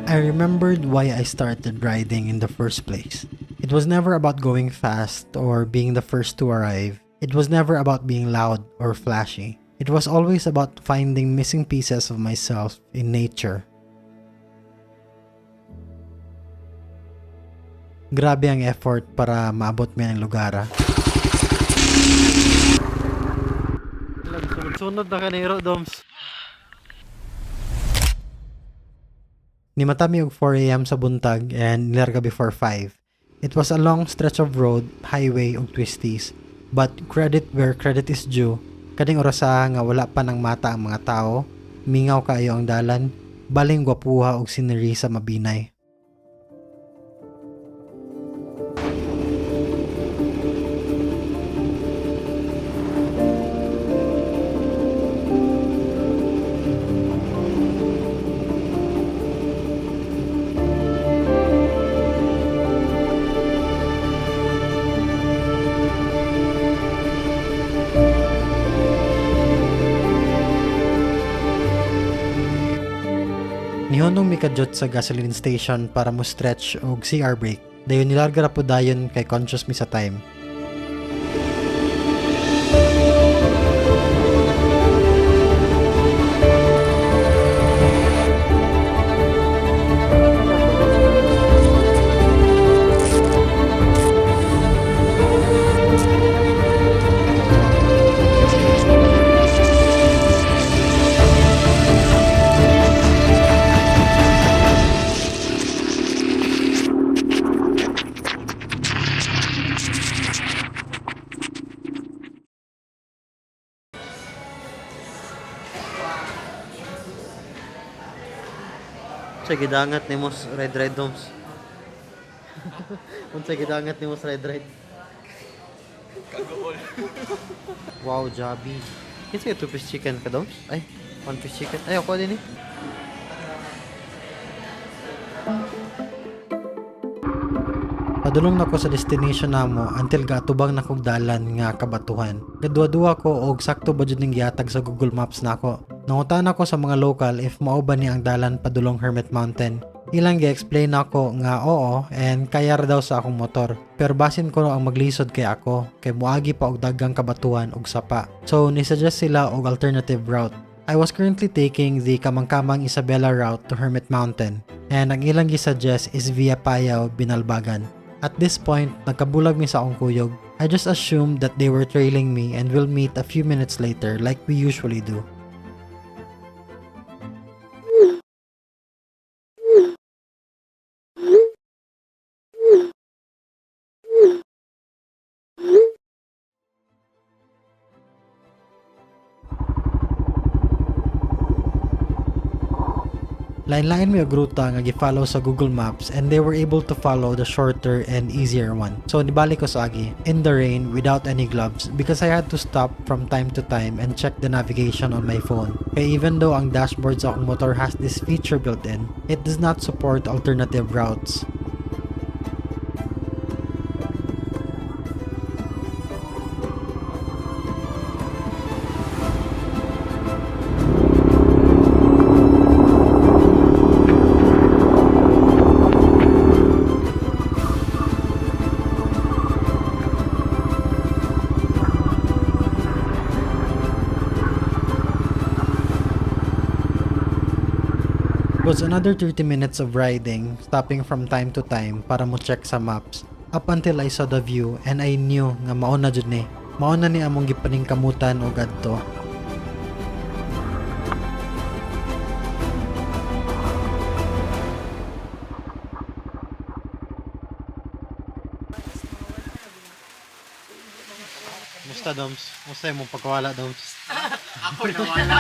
I remembered why I started riding in the first place. It was never about going fast or being the first to arrive. It was never about being loud or flashy. It was always about finding missing pieces of myself in nature. Grabe ang effort para maabot mi ang lugar, ah. Sunod na kaniro, Doms. Nimata mi og 4 a.m. sa buntag and nilarga before 5. It was a long stretch of road, highway ug twisties. But credit where credit is due, kaning orasa nga wala pa nang mata ang mga tao, mingaw kaayo ang dalan, baling gwapuha og scenery sa Mabinay. Nihonong mi kadyot sa gasoline station para mo stretch og CR break. Dayon nilarga ra po dayon kay conscious mi sa time. Sa gidangat nimo ride ride, Doms. Unsa gidangat nimo ride ride? Kagool. Wow, Jabi. Kinsa two piece chicken ka, Doms? Ay, one piece chicken. Ay, ako din eh. Padulong nako sa destination namo until gaatubang na kog dalan nga kabatuhan. Gaduwa-duwa ko og sakto ba jud ning gihatag sa Google Maps nako. Nangutan ako sa mga local if mao ba ni ang dalan padulong Hermit Mountain. Ilang gi-explain nako nga oo and kaya ra daw sa akong motor. Pero basin ko ang maglisod kay ako kay moagi pa og dagang kabatuhan ug sapa. So ni-suggest sila og alternative route. I was currently taking the Kamangkamang Isabela route to Hermit Mountain and ang ilang gi-suggest is via Payao, Binalbagan. At this point, nagkabulag mi sa akong kuyog. I just assumed that they were trailing me and will meet a few minutes later like we usually do. Lain-lain mi og ruta nga gi-follow sa Google Maps and they were able to follow the shorter and easier one. So nibalik ko sa agi in the rain without any gloves because I had to stop from time to time and check the navigation on my phone. Kay even though ang dashboard sa akong motor has this feature built in, it does not support alternative routes. It was another 30 minutes of riding, stopping from time to time para mo check sa maps. Up until I saw the view and I knew nga mao na jud ni. Mao na ni among gipaningkamutan og adto. Musta, Doms? Musta imong pagkawala, Doms? Ako nawala.